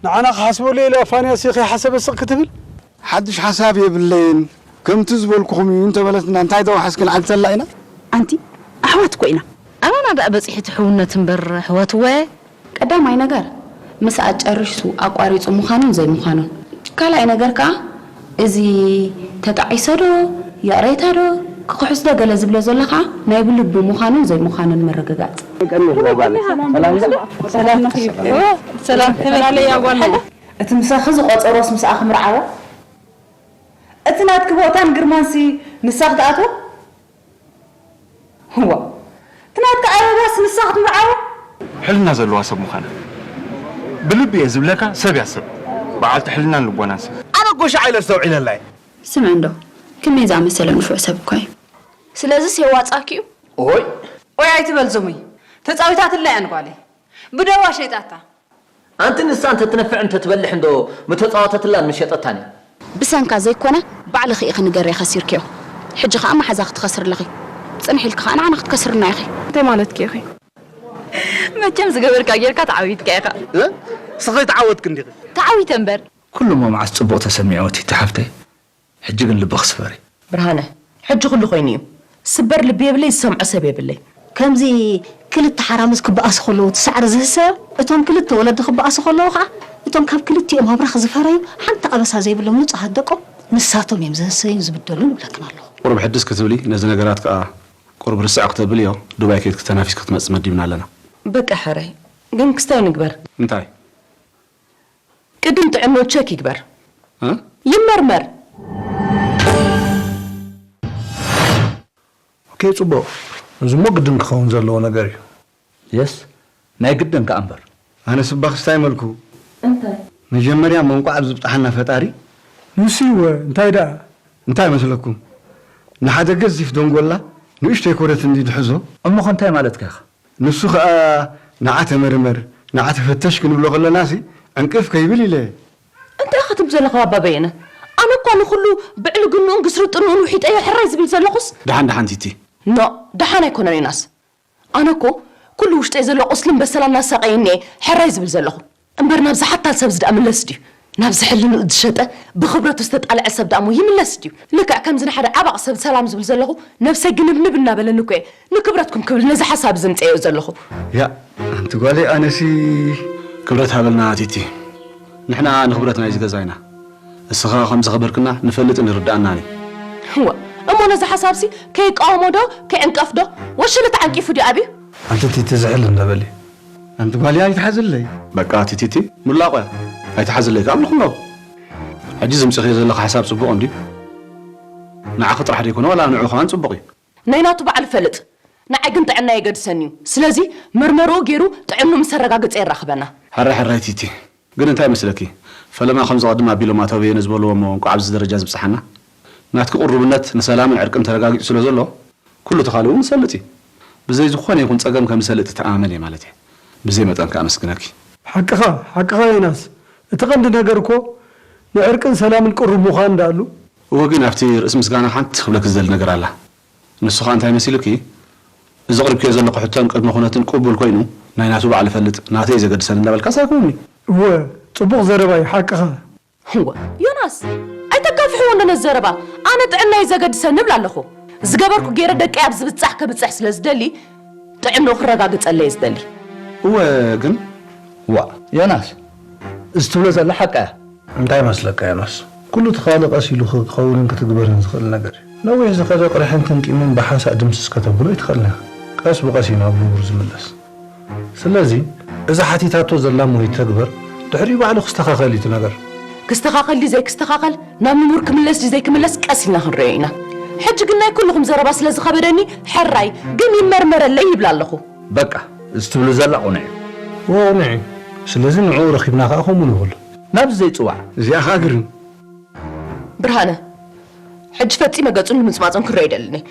ንዓና ክሓስበሉ ኢለ ፋንያሲ ከይሓሰበ ስቕ ክትብል? ሓድሽ ሓሳብ የብለይን። ከምቲ ዝበልኩኹም እዩ እንተበለትና እንታይ ተዋሕስ ክንዓግተላ ኢና? ኣንቲ ኣሕዋት እኮ ኢና። ኣባና ደኣ በጺሑ እቲ ሕውነት እምበር ኣሕዋትወ። ቀዳማይ ነገር ምስኣ ጨሪሱ ኣቋሪጹ ምዃኑን ዘይምዃኑን። ካልኣይ ነገር ከኣ እዚ ተጣዒሶ ዶ ይቕሬታ ዶ ክኽሕስ ዶ ገለ ዝብሎ ዘሎ ከኣ ናይ ብልቡ ምዃኑን ዘይምዃኑን ምርግጋጽ። ሰላም ተፈላለያ ጓል እቲ ምሳኺ ዝቖጸሮስ ምስኣ ክምርዓዎ? እቲ ናትኪ ቦታን ግርማንሲ ንሳ ክትኣትዎ? እዋ እቲ ናትኪ ኣበባስ ንሳ ክትምርዓዎ? ሕልና ዘለዋ ሰብ ምዃና ብልቢ እየ ዝብለካ። ሰብ እያ ሰብ፣ በዓልቲ ሕልናን ልቦናን ሰብ። ኣነ ጎሻ ኢለ ኣስተውዒለላ እየ። ስምዒ እንዶ ከመይ ዝኣመሰለ ንፉዕ ሰብ እኳ እዩ። ስለዚስ የዋጻኪ እዩ። ኦይ ኦይ ኣይትበል ዞሙይ። ተጻዊታትላ እያ ንጓለይ። ብደዋ ሸይጣታ። ኣንቲ ንሳ እንተትነፍዕ እንተትበልሕ እንዶ ምተጻወተትላን ምሸጠታን እያ። ብሰንካ ዘይኮነ ባዕልኺ ኢኺ ንገሬ ከሲርክዮ። ሕጂ ከኣ መሓዛ ክትኸስሪ ኣለኺ። ጽንሕ ኢልኪ ከኣ ንዓና ክትከስርና ኢኺ። እንታይ ማለትኪ ኢኺ? መቸም ዝገበርካ ጌርካ ተዓዊትካ ኢኻ። ስኺ ተዓወትክ እንዲኺ። ተዓዊተ እምበር። ኩሉሞ መዓስ ጽቡቕ ተሰሚዕዎ ቲቲ ሓፍተይ፣ ሕጂ ግን ልብኺ ስበሪ። ብርሃነ፣ ሕጂ ኩሉ ኮይኑ እዩ። ስበር ልቢ የብለይ፣ ዝሰምዖ ሰብ የብለይ። ከምዚ ክልተ ሓራምዝ ክበኣሱ ከለዉ እቲ ሳዕሪ ዝህሰ፣ እቶም ክልተ ወለዲ ክበኣሱ ከለዉ ከኣ እቶም ካብ ክልቲኦም ኣብራኽ ዝፈረዩ ሓንቲ ኣበሳ ዘይብሎም ንጹሃት ደቆም ንሳቶም እዮም ዝህሰዩን ዝብደሉን እብለክን ኣለኹ። ቁሩብ ሕድስ ክትብሊ ነዚ ነገራት ከኣ ቁሩብ ርስዕ ክተብልዮ ዱባይ ኬድኪ ተናፊስኪ ክትመጺ መዲብና ኣለና። በቃ ሕራይ ግን ክስታይ ንግበር። እንታይ? ቅድም ጥዕንኡ ቸክ ይግበር። ይመርመር። ኦኬ ጽቡቕ። እዚ እሞ ግድን ክኸውን ዘለዎ ነገር እዩ። የስ ናይ ግድን ከኣ እምበር። ኣነስ እባ ክስታይ መልኩ እንታይ? መጀመርያ መንቋዕ ኣብ ዝብጽሓና ፈጣሪ። ንሱ እወ እንታይ ደኣ? እንታይ መስለኩም? ንሓደ ገዚፍ ደንጎላ ንእሽተይ ኮረት እንዲ ድሕዞ። እሞ ከንታይ ማለትካ ኢኻ? ንሱ ኸኣ ንዓ ተመርመር፣ ንዓ ተፈተሽ ክንብሎ ከለናሲ ዕንቅፍ ከይብል ኢለ። እንታይ ኢኻ ትብል ዘለኻ ባባ በየነ? ኣነ እኳ ንኹሉ ብዕልግንኡን ግስርጥንኡን ውሒጠዮ ሕራይ ዝብል ዘለኹስ። ደሓን ደሓን ቲቲ። ኖእ ደሓን ኣይኮነን ዮናስ። ኣነ እኮ ኩሉ ውሽጠይ ዘሎ ቁስልን በሰላን እናሳቐየኒ እየ ሕራይ ዝብል ዘለኹ። እምበር ናብዚ ሓታል ሰብዚ ደኣ ምለስ ድዩ? ናብዚ ሕልንኡ ዝሸጠ ብኽብረቱ ዝተጣልዐ ሰብ ደኣ እሞ ይምለስ ድዩ? ልክዕ ከምዚ ንሓደ ዓባቕ ሰብ ሰላም ዝብል ዘለኹ ነብሰይ ግንብንብ እናበለኒ እኮ እየ ንክብረትኩም ክብል ነዚ ሓሳብ እዚ ኣምጺኤዮ ዘለኹ። ያእ ኣንቲ ጓለይ ኣነሲ። ክብረት ሃበልና ቲቲ። ንሕና ንኽብረትና እዩ ዝገዛይና። እስኻ ከም ዘኽበርክና ንፈልጥን ይርድኣናን እዩ። እወ እሞ ነዚ ሓሳብሲ ከይቃወሞ ዶ ከይዕንቀፍ ዶ? ወሽሊ ተዓንቂፉ ድዩ ኣብዩ? ኣንቲ ቲቲ ዝሕል እንዶ በሊ። ኣንቲ ጓልያ ኣይትሓዝለይ። በቃ ቲቲቲ ሙላቆ እያ። ኣይትሓዝለይ ከኣ እብልኩም ኣለኹ። ሕጂ ዘምጺእኽዮ ዘለኺ ሓሳብ ጽቡቕ እንድዩ። ንዓኺ ጥራሕ ደይኮነ ዋላ ንዕኡ ከማን ጽቡቕ እዩ። ናይ ናቱ ባዕሉ ይፈልጥ። ንዓይ ግን ጥዕናይ የገድሰኒ እዩ። ስለዚ መርመርኡ ገይሩ ጥዕንኡ ምስ ኣረጋገጸ የራኽበና። ሕራይ ሕራይ ቲቲ። ግን እንታይ መስለኪ፣ ፈለማ ከምዚ ቀድም ኣቢሎም ኣቶ በየነ ዝበልዎ እሞ እንቋዕ ኣብዚ ደረጃ ዝብጽሓና፣ ናትኪ ቅሩብነት ንሰላምን ዕርቅን ተረጋጊጹ ስለ ዘሎ፣ ኩሉ እቲ ካልእ እውን ዝሰልጥ እዩ። ብዘይ ዝኾነ ይኹን ጸገም ከም ዝሰልጥ እተኣማመን እየ ማለት እየ። ብዘይ መጠን ከኣ ኣመስግነኪ። ሓቅኻ፣ ሓቅኻ ዮናስ። እቲ ቀንዲ ነገር እኮ ንዕርቅን ሰላምን ቅሩብ ምዃን ደኣሉ። እወ ግን ኣብቲ ርእሲ ምስጋና ሓንቲ ክብለኪ ዝደሊ ነገር ኣላ። ንሱ ኸኣ እንታይ መሲሉኪ፣ እዚ ኣቕሪብክዮ ዘለኹ ሕቶን ቅድመ ኩነትን ቅቡል ኮይኑ፣ ናይ ናቱ ባዕሉ ይፈልጥ፣ ናተይ እዩ ዘገድሰኒ እንዳበልካስ ኣይኮነን እዩ። እወ፣ ጽቡቕ ዘረባ እዩ፣ ሓቅኻ። እወ፣ ዮናስ፣ ኣይተጋፍሕዎ እንዶ ነዚ ዘረባ። ኣነ ጥዕናይ እዩ ዘገድሰኒ እብል ኣለኹ። ዝገበርኩ ገይረ ደቀይ ኣብ ዝብጻሕ ከብጽሕ ስለ ዝደሊ፣ ጥዕንኡ ክረጋግጸለይ እየ ዝደሊ። እወ፣ ግን ዋእ ዮናስ፣ እዚ ትብሎ ዘላ ሓቃ እያ። እንታይ ይመስለካ ዮናስ? ኩሉ እቲ ካልእ ቀስ ኢሉ ክከውንን ክትግበርን ዝኽእል ነገር እዩ። ነዊሕ ዝኸደ ቅርሕንትን ቂምን ብሓንሳእ ድምስስ ከተብሎ ኣይትኽእልን ኢኻ። ቀስ ብቐስ እዩ ናብ ንቡር ዝምለስ። ስለዚ እዛ ሓቲታቶ ዘላ እሞ ይተግበር፣ ድሕሪኡ ባዕሉ ክስተኻኸል እዩ እቲ ነገር። ክስተኻኸል ድዩ ዘይክስተኻኸል፣ ናብ ንቡር ክምለስ ድዩ ዘይክምለስ ቀስ ኢልና ክንርእዮ ኢና። ሕጂ ግን ናይ ኩልኹም ዘረባ ስለ ዝኸበደኒ ሕራይ ግን ይመርመረለይ ይብል ኣለኹ። በቃ እዚ ትብሉ ዘላ ቅኑዕ እዩ። እወ ቅኑዕ እዩ። ስለዚ ንዕኡ ረኺብና ከኣ ከምኡ ንብሎ። ናብዚ ዘይጽዋዕ። እዚኣ ከኣ ግርም። ብርሃነ ሕጂ ፈጺመ ገጹን ልምጽማጹን ክርእዮ ኣይደልን እየ።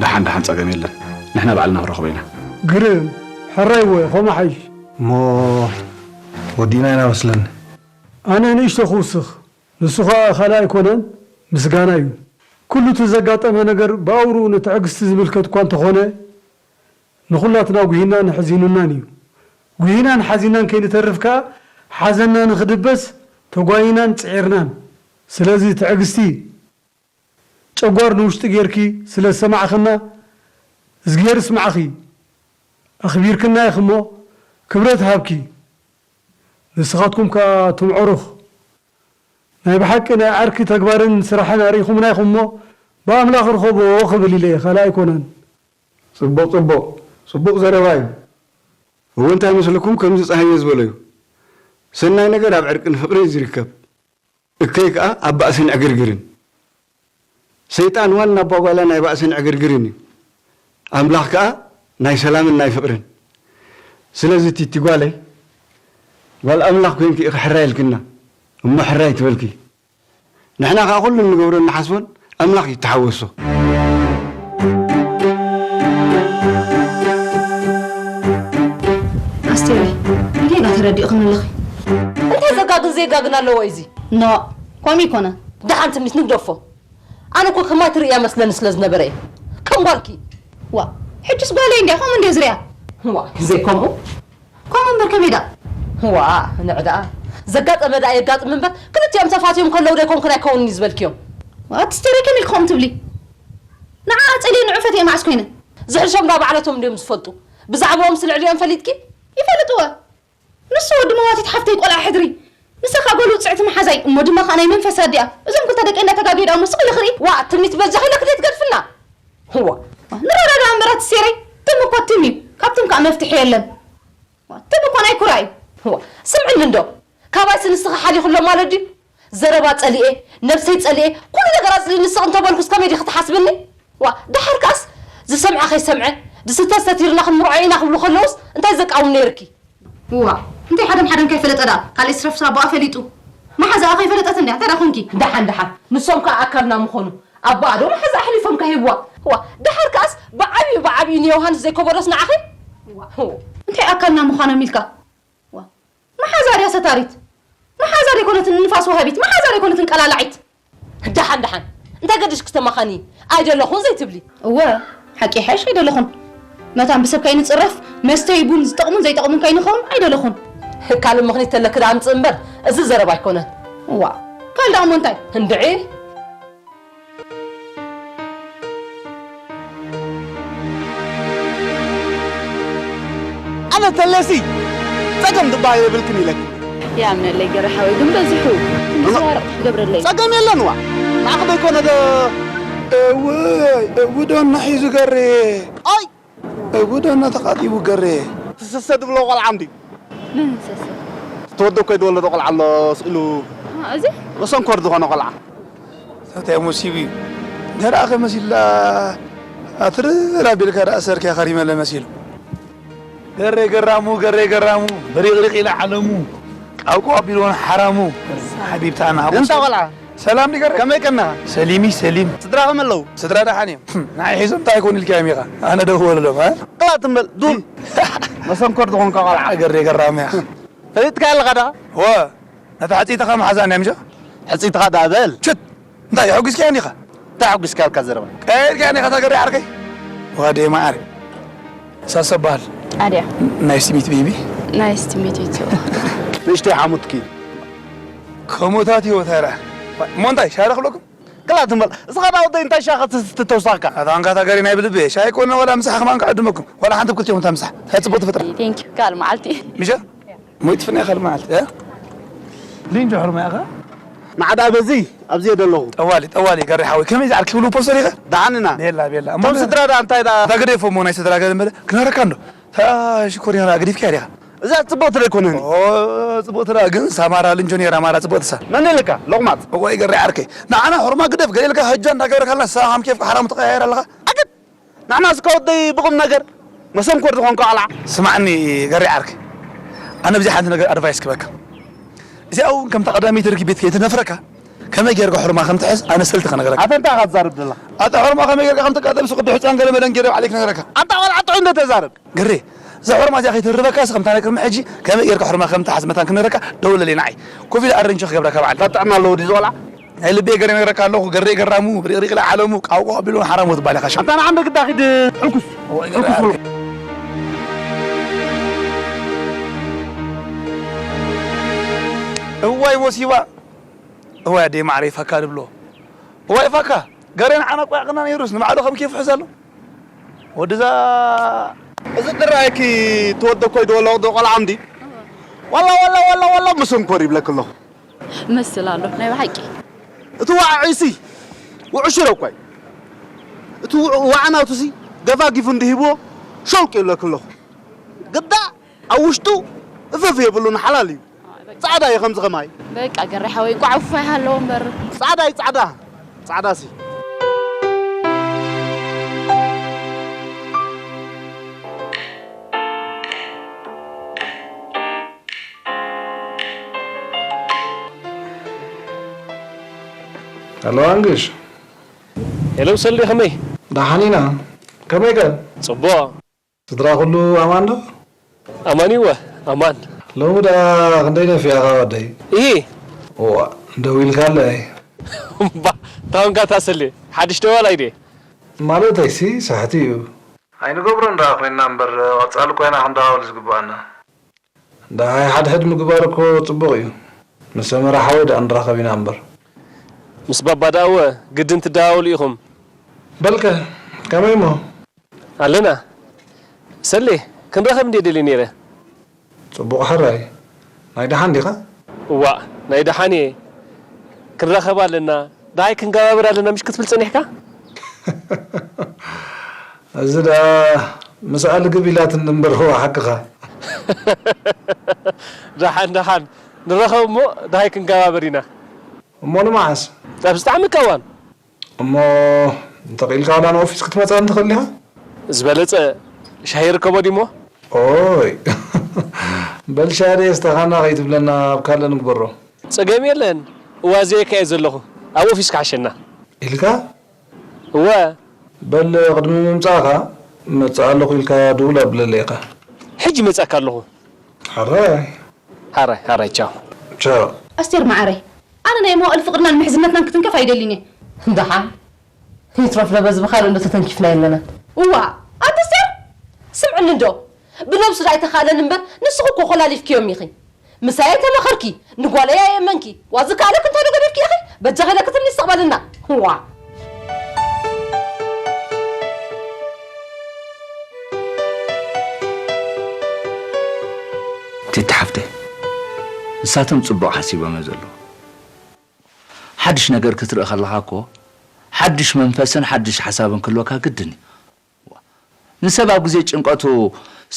ደሓን ደሓን ጸገም የለን ንሕና ባዕልና ክንረኽቦ ኢና። ግርም ሕራይ እወ ከምኡ ሓይሽ። እሞ ወዲእና ኢና መስለኒ። ኣነ ንእሽቶ ክውስኽ ንሱ ኸኣ ካልእ ኣይኮነን ምስጋና እዩ። ኩሉ እቲ ዘጋጠመ ነገር ብኣውርኡ ንትዕግስቲ ዝምልከት እኳ እንተኾነ ንኹላትና ጉሂናን ኣሕዚኑናን እዩ። ጉሂናን ሓዚናን ከይንተርፍ ከኣ ሓዘንና ንኽድበስ ተጓይናን ጽዒርናን። ስለዚ ትዕግስቲ ጨጓር ንውሽጢ ጌርኪ ስለ ዝሰማዕኽና፣ እዝግሄር ስማዕኺ። ኣኽቢርክና ኢኽሞ ክብረት ሃብኪ። ንስኻትኩም ከኣ እቶም ዕሩኽ ናይ ብሓቂ ናይ ዓርኪ ተግባርን ስራሕን ኣርኢኹምና ኢኹምሞ ብኣምላኽ ርኸቦ ክብል ኢለ እየ፣ ካልእ ኣይኮነን። ጽቡቕ፣ ጽቡቕ፣ ጽቡቕ ዘረባ እዩ። እወ፣ እንታይ መስለኩም? ከምዚ ጸሃየ ዝበሎ እዩ። ሰናይ ነገር ኣብ ዕርቅን ፍቕርን እዩ ዝርከብ። እከይ ከኣ ኣብ ባእስን ዕግርግርን። ሰይጣን ዋና ኣባጓላ ናይ ባእስን ዕግርግርን እዩ። ኣምላኽ ከኣ ናይ ሰላምን ናይ ፍቕርን። ስለዚ ቲቲ ጓለይ፣ ጓል ኣምላኽ ኮይንኪ ኢኺ ሕራይ ኢልክና፣ እሞ ሕራይ ትበልኪ። ንሕና ከኣ ኩሉ እንገብሮ እንሓስቦን ኣምላኽ ይተሓወሶ። ኣስቴረይ፣ ጌጋ ተረዲእኽኒ ኣለኺ። እንታይ ዘጋግን ዘየጋግን ኣለዎ እዚ? ኖ፣ ከምኡ ኣይኮነን። ደሓን ትምኒት ንግደፎ። ኣነ እኮ ከማይ ትርእያ መስለኒ ስለ ዝነበረ እየ። ከም ጓልኪ። ዋ፣ ሕጅስ ጓለይ እንድያ፣ ከምኡ እንድየ ዝርእያ። ዋ፣ ዘይከምኡ። ከምኡ እምበር ከመይ ደኣ? ዋ፣ ንዕ ደኣ። ዘጋጠመ ደኣ የጋጥም እምበር ክልቲኦም ተፋትዮም ከለዉ ዶ ኣይኮንክን ኣይከውንን እዩ ዝበልክዮም? ዋ፣ ኣቲ ኣስቴረይ ከመይ ኢልኪ ከምኡ ትብሊ? ንዓ ጸሊኤ ንዑ ፈትየ መዓስ ኮይነ? ዝሕሾም ደኣ ባዕለቶም እንድዮም ዝፈልጡ። ብዛዕባኦም ስልዕልኦም ፈሊጥኪ? ይፈልጥወ። ንሱ ወዲ መዋቲት ሓፍተይ ቆልዓ ሕድሪ። ንሳ ከኣ ጓል ውጽዕቲ መሓዛይ እሞ ድማ ከኣ ናይ መንፈስ ኣዲኣ። እዞም ክልተ ደቀይ እንዳተጋገዩ ደኣ እሞ ስቕ ኢለ ክርኢ። ዋእ ትምኒት በጃኺ ኢለኪ ድየ ትገድፍና? ዋእ። ንረዳዳእ እምበር ኣቲ ኣስቴረይ። ትም እኮ ትም እዩ። ካብ ትም ከኣ መፍትሒ የለን። ዋእ ትም እኮ ናይ ኩራ እዩ። ዋእ ስምዕኒ እንዶ። ካባይሲ ንስኺ ሓሊኺ ኣሎ ማለት ድዩ? ዘረባ ጸሊኤ፣ ነብሰይ ጸሊኤ፣ ኩሉ ነገር ኣጽሊኒ ስቕ እንተበልኩስ ከመይ ዲኺ ትሓስብኒ? ዋእ ደሓር ከኣስ ዝሰምዐ ከይሰምዐ፣ ዝስተ ሰቲርና ክንምርዖ ኢና ክብሉ ከለዉስ እንታይ ዘቃውም ነይርኪ? እዋእ እንታይ ሓደን ሓደን ከይፈለጠ ደኣ ካልእ ስረፍስ ኣቦኣ ፈሊጡ መሓዛኣ ከይፈለጠት እንድያ እንታይ ደኣ ኮንኪ? ደሓን ደሓን ንሶም ከኣ ኣካልና ምኾኑ ኣቦኣ ዶ መሓዛ ኣሕሊፎም ከሂብዋ? ዋእ ደሓር ከኣስ ብዓብዩ ብዓብዩ ንዮውሃንስ ዘይከበዶስ ንዓኺ? እዋእ እንታይ ኣካልና ምዃኖም ኢልካ? ዋእ መሓዛ ድያ ሰታሪት? መሓዛ ደይኮነትን ንፋስ ወሃቢት? መሓዛ ደይኮነትን ቀላላዒት? ደሓን ደሓን እንታይ ገዲሽኪ ተማኻኒ ኣይደለኹን ዘይትብሊ። እወ ሓቂ ይሓይሽ ኣይደለኹን መታን ብሰብ ከይንጽረፍ መስተይ ቡን ዝጠቕሙን ዘይጠቕሙን ከይንኸውን ኣይደለኹን። ካልእ ምኽኒት ተለኪ ደኣ ኣምጽእ እምበር እዚ ዘረባ ኣይኮነን። እዋ ካልእ ደኣ እሞ እንታይ? እንድዒ ኣነ ተለሲ ጸገም ዝበሃል የብልክን ኢለኪ። ያምነለይ ገረ ሓወይ ግን በዚሑ። ንዘዋርቕ ክትገብረለይ። ጸገም የለን ዋእ። ንዓኺ ዶ ኣይኮነ ዶ። እውይ እውይ ዶ እና ሒዙ ገሬ። ኣይ እውይ ዶ እና ተቓጢቡ ገሬ። እቲ ሰሰ ድብሎ ቆልዓ እንድዩ። መን ሰሰ? እቲ ወዲ እኮ ድወለዶ ቆልዓ ኣሎ ስቕ ኢሉ። እዚ? መሰንኮር ዝኾነ ቆልዓ። ሳታይ ሙሲብ እዩ። ገራኸ መሲላ ኣትርር ኣቢልካ ደኣ ሰርክያ ከሪመለ መሲሉ። ገሬ ገራሙ ገሬ ገራሙ በሪቕሪቕ ኢላ ዓለሙ ቃውቃው ኣቢልዎን ሓራሙ ሓቢብታና ኣቡ እንታ ቆልዓ ሰላም ዲ ገሬ ከመይ ቀና ሰሊሚ ሰሊም ስድራ ከመይ ኣለዉ ስድራ ደሓን እዮም ንዓይ ሒዞም እንታይ ኮን ኢልካ እዮም ኢኻ ኣነ ደወለሎም እ ቅላት እምበል ዱል መሰንኮር ዝኾንካ ቆልዓ ገሬ ገራሙ ኢኻ ፈሊጥካ ኣለኻ ደኣ ወ ነታ ሕጽይትኻ መሓዛ እንድያ ምሸ? ሕጽይትኻ ደኣ በል። ችት! እንታይ ኣሐጒስካያ ዲኻ? እንታይ ኣሐጒስካልካ ዘረባ? ቀያይርካያ ዲኻ እታ ገሬ ዓርከይ? ዋደይ መዓረይ። ሳሰ በሃል። ኣድያ። ናይስ ቱ ሚት ቤቢ። ናይስ ቱ ሚት ዩ ቱ። ንእሽተይ ሓሙትኪ። ከሞታት ህይወት ኣይረኣን። እሞ እንታይ ሻሂ ዶ ክብለኩም? ቅላት እምበል። እስኻ ደኣ ወደይ እንታይ ሻሂ ክትስቲ ተውሳኽካ? ኣታ ኣንካ እታ ገሬ ናይ ብልቢ እየ። ሻሂ ኮነ ዋላ ምሳሕ ከማን ክዕድመኩም። ዋላ ሓንቲ ብክልቲኹም እታ ምሳሕ። እንታይ ጽቡቕ ትፈጥራ። ቴንክ ዩ። ካልእ መዓልቲ። ምሸ? ሞይትፍና ኢኻ ልምዓት እ ሊንጆ ሕርማ ኢኻ ንዓዳ በዚ ኣብዚ እየ ደለኹ ጠዋሊ ጠዋሊ ገሪ ሓወይ ከመይ ዝዓል ክብሉ ፖስቶ ሪኸ ደሓንና ቤላ ቤላ እቶም ስድራ ደኣ እንታይ ደኣ እታ ገደፎ እሞ ናይ ስድራ ገለ መለ ክነረካ እንዶ እታ ሽኮሪና ደኣ ገዲፍካያ ዲኻ እዛ ጽብቕቲ ዶ ኣይኮነን ጽብቕቲ ደኣ ግን ሳማራ ልንጆ ነይራ ማራ ጽብቕቲ ሳ መን ኢልካ ሎቕማጽ እዋይ ገሪ ዓርከይ ንዓና ሕርማ ግደፍ ገለ ኢልካ ህጃ እንዳገበርካልና ሳ ሃም ኬፍካ ሓራሙ ትቐያየር ኣለኻ ኣገድ ንሕናስ እኮ ወደይ ብቑም ነገር መሰንኮር ዝኾንካ ቆልዓ። ስማዕኒ ገሬ ዓርከይ፣ ኣነ ብዚ ሓንቲ ነገር ኣድቫይስ ክበካ። እዚኣ እውን ከምታ ቀዳመይቲ ርክብ ቤት ከይትነፍረካ ከመይ ጌርካ ሕሩማ ከም ትሕዝ ኣነ ሰልቲ ከነግረካ። ኣታ እንታይ ኢኻ ትዛረብ ዘለኻ? ኣታ ሕሩማ ከመይ ጌርካ ከም ትቃጠብ ሱቕ ሕጻን ገለ መለ ገይረ ባዕለይ ክነግረካ። ኣታ ቆልዓ ጥዑይ እንዶ ተዛረብ። ገሬ፣ እዛ ሕሩማ እዚኣ ከይትርበካ እስኺ ከምታ ናይ ቅድሚ ሕጂ ከመይ ጌርካ ሕሩማ ከም ትሓዝ መታን ክነግረካ ደውለለይ ንዓይ። ኮፍ ኢለ ኣረንጆ ክገብረካ ባዕለይ። እንታይ ጥዕና ኣለዎ ድዩ እዚ ቆልዓ? ናይ ልበይ ገሬ ነግረካ ኣለኹ ገሬ ገራሙ ብሪቕሪቕ ኢላ ዓለሙ ቃውቃው ኣቢሉ ሓራሙ ትባል ኢኻ ሽም ኣታ ንዓም በግዳ ኺድ ሕኩስ ሕኩስ ብሎ እዋይ ሞሲባ፣ እዋይ ኣደይ ማዕረይ ፋካ ንብሎ። እዋይ ፋካ፣ ገሬን ዓና ቆያቕና ነይሩስ ንባዕሉ ከም ኬፍ ሕዘሉ። ወድዛ እዚ ጥራይኪ ትወደ ኮይ ድወሎ ዶ ቆልዓ እምዲ? ዋላ ዋላ ዋላ ዋላ መሰንኮር ይብለክ ኣለኹ። መስል ኣሎ ናይ ብሓቂ። እቲ ዋዕዒሲ ውዑ ሽረ እኳ እዩ። እቲ ውዑ ዋዕናቱሲ ገፋጊፉ እንዲሂብዎ ሸውቅ ይብለክ ኣለኹ። ግዳ ኣብ ውሽጡ እፈፍ የብሉን ሓላል እዩ። ጻዕዳ እዩ ከምዚ ከማይ። በቃ ገሬ ሓወይ እንቋዕ ውፋይ ሃለዎ እምበር። ጻዕዳ እዩ ጻዕዳ። ጻዕዳሲ። ሄሎ ኣንግሽ። ሄሎ ሰልዲ ከመይ? ደሓን ኢና። ከመይ ከ? ጽቡቕ። ስድራ ኩሉ ኣማን ዶ? ኣማን ይወ ኣማን። ሎሚ ደኣ ክንደይ ነፊኣኻ ወደይ? እሂ። እዋ ደዊልካለይ። እምባ ታውን ጋታ ሰልዲ ሓድሽ ደዋል ኣይዴ? ማለተይሲ ሳሕቲ እዩ። ኣይንገብሮን ደኣ ኮይንና እምበር ቀጻሊ ኮይና ክንደዋወል ዝግብኣና። ደሃይ ሓድሕድ ምግባር እኮ ጽቡቕ እዩ። ምስ ሰመረ ሓወይ ደኣ ንራኸብ ኢና እምበር። ምስ ባባ ደኣ እወ ግድን ትደዋወሉ ኢኹም። በልከ ከመይ እሞ? ኣለና። ሰሌ ክንረኸብ እንድየ ደልየ ነይረ። ጽቡቕ ሕራይ። ናይ ደሓን ዲኻ? እዋእ ናይ ደሓን እየ። ክንራኸብ ኣለና። ደሃይ ክንገባበር ኣለና ምሽ ክትብል ጸኒሕካ? እዚ ደኣ ምስኣ ልግብ ኢላትኒ እምበር እዋ ሓቅኻ። ደሓን ደሓን ንራኸብ እሞ ደሃይ ክንገባበር ኢና። እሞ ንመዓስ? ኣብ ዝጠዓመካ እዋን። እሞ እንተኽኢልካ ዋላ ንኦፊስ ክትመጽኣኒ ትኽእል ዲኻ? ዝበለጸ ሻሂ ይርከቦ ድዩሞ? ኦይ በል ሻሂ ደየስተኻና ከይትብለና ኣብ ካልእ ንግበሮ። ጸገም የለን እዋዘየካ እየ ዘለኹ ኣብ ኦፊስ ክሓሸና። ኢልካ? እወ። በል ቅድሚ ምምጻእኻ እመጽእ ኣለኹ ኢልካ ድውል ኣብለለይ ኢኻ። ሕጂ ይመጽኣካ ኣለኹ። ሕራይ። ሕራይ ሕራይ ቻው። ቻው። ኣስቴር መዓረይ ኣነ ናይ መዋእል ፍቕርናን ምሕዝነትናን ክትንከፍ ኣይደልን እየ። ደሓን ይትረፍ ለበ ዝበኻል እንዶ ተተንኪፍና የለናን። እዋ ኣንቲ ኣስቴር ስምዕኒ እንዶ ብነብሱ ዳኣ ኣይተኻእለን እምበር ንስኺ እኮ ኮላሊፍክዮም ኢኺ። ምሳይ ኣይተመኸርኪ ንጓለይ ኣየእመንኪ ዋዚ ከኣለኪ እንታይ ዶ ገዲፍኪ ኢኺ በጃኺ ኢለኪ ትንሽ ስቕ በልና። እዋ። ቲቲ ሓፍተይ ንሳቶም ጽቡቕ ሓሲቦም እዮም ዘለዉ። ሓድሽ ነገር ክትርኢ ከለኻ እኮ ሓድሽ መንፈስን ሓድሽ ሓሳብን ክህልወካ ግድን እዩ። ንሰብ ኣብ ግዜ ጭንቀቱ